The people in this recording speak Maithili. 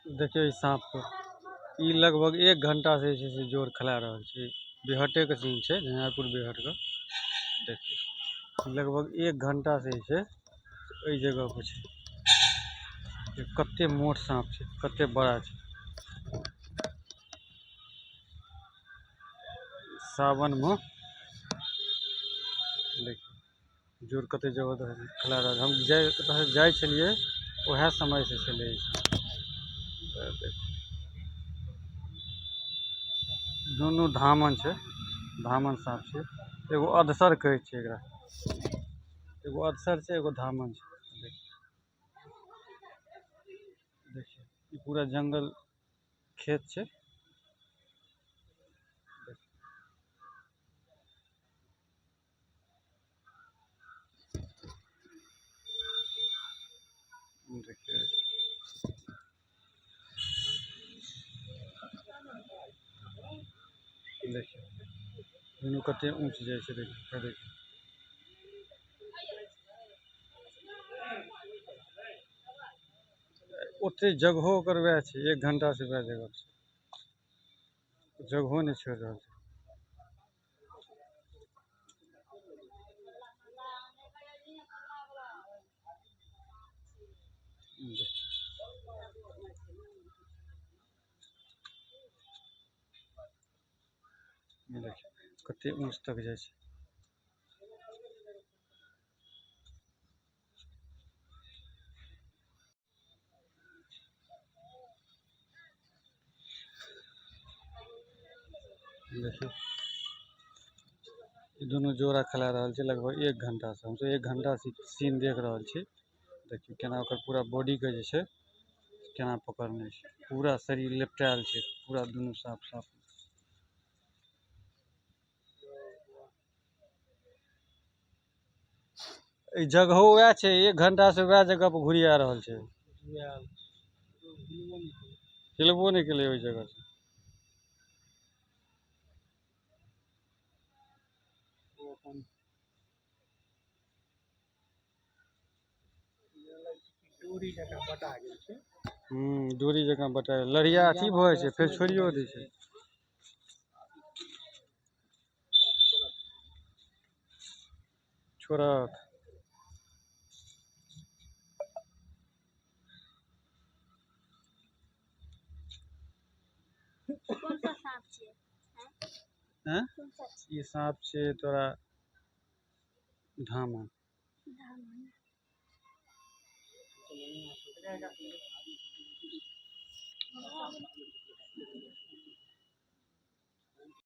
देखियौ ई साँपके, ई लगभग 1 घंटा से जे छै से जोर खेला रहल छै। बिहटे के सीन छै, झंझारपुर बिहट के। देखियौ लगभग 1 घंटा से जे छै एहि जगह पर छै। कते मोट साँप छै, कते बड़ा छै। सावन में देखियौ जोर कते जबरदस्त खेला रहल। हम जाइ छलियै वएह समय से छलै ई साँप। दुनू धामन छै, धामन साँप छै। एगो अधसर कहै छै एकरा, एगो अधसर छै, एगो धामन छै। देखियौ ई पूरा जंगल खेत छै। देखियौ देखियौ दुनू कते ऊँच जाइ छै। देखियौ देखियौ ओते जगहो ओकर वएह छै, 1 घंटा से वएह जगह छै, जगहो नहि छोड़ि रहल छै। देखियौ कते ऊँच तक जाइ छै। देखियौ ई दुनू जोड़ा खेला रहल छै लगभग 1 घंटा से। हमसब 1 घंटा से सीन देख रहल छी। देखियौ केना ओकर पूरा बॉडी के जे छै केना पकड़ने छै, पूरा शरीर लेपटायल छै, पूरा दुनू साफ साफ। ई जगहो वएह छै, 1 घंटा से वएह जगह पर घुरिया रहल छै, हिलबो नहि केलै ओहि जगह से। डोरी जकाँ बटा गेल छै। डोरी जकाँ बटा गेल। लड़िया अथी भऽ जाइ छै, फेर छोड़ियो दै छै। छोड़त। कौन सा साँप छै? हैं? कौन सा छै? ई साँप छै तोरा धामन। धामन।